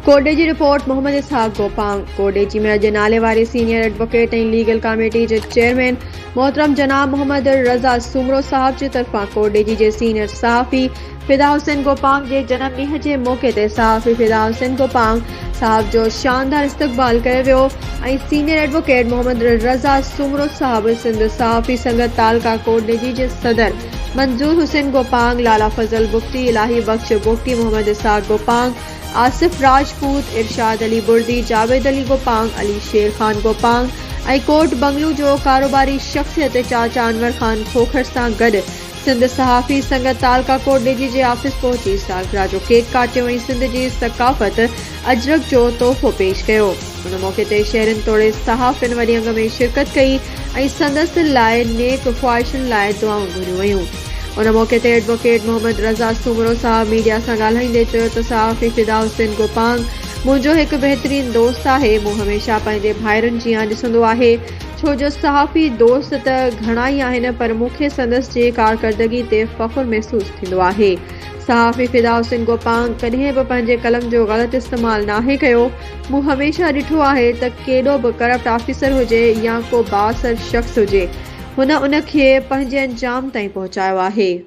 ڪوڏي جي رپورٽ، محمد اسحاق گوپانگ، ڪوڏيجي ۾ اڄ نالي واري سينيئر ايڊووڪيٽ ۽ ليگل ڪاميٽي جي چيئرمين محترم جناب محمد رضا سومرو صاحب جي طرفان ڪوڏيجي جي سينيئر صحافي فدا حسين گوپانگ جي جنم ڏينهن جي موقعي تي صحافي فدا حسين گوپانگ صاحب جو شاندار استقبال ڪيو ويو ۽ سينيئر ايڊووڪيٽ محمد رضا سومرو صاحب سنڌ صحافي سنگت تعلقه ڪوٽڏيجي جي صدر منظور حسين گوپانگ، لالا فضل بگٽي، الاهي بخش بگٽي، محمد اسحاق گوپانگ، آصف راجپوت، ارشاد علي بڙدي، جاويد علي گوپانگ، علي شير خان گوپانگ ۽ ڪوٽ بنگلو جو ڪاروباري شخصيت چاچا انور خان کوکر سان گڏ سنڌ صحافي سنگت تعلقه ڪوٽ ڏيجي جي آفيس پهچي سالگرهه جو ڪيڪ ڪاٽيو ۽ سنڌ جي ثقافت اجرڪ جو تحفو پيش ڪيو. ان موقعي تي شهرين توڙي صحافين وڏي انگ ۾ شرڪت ڪئي ۽ سندس لاء نيڪ خواهشن لاء دعائون گهريون ويون. ان موقعي تي ايڊووڪيٽ محمد رضا سومرو صاحب ميڊيا سان ڳالهائيندي چيو ته صحافي فدا حسين گوپانگ منهنجو هڪ بهترين دوست آهي، مون هميشه پنهنجي ڀائرن جيان ڏسندو آهي، ڇو جو صحافي دوست ته گهڻا ئي آهن پر مون کي سندس جي ڪارڪردگي تي فخر محسوس ٿيندو آهي. صحافي فدا حسين گوپانگ ڪڏهن به پنهنجي قلم جو غلط استعمال ناهي ڪيو، مون هميشه ڏٺو آهي ته ڪيڏو به ڪرپٽ آفيسر هجي يا ڪو بااثر شخص هجي هن ان کي پنهنجي انجام تائين پهچايو آهي.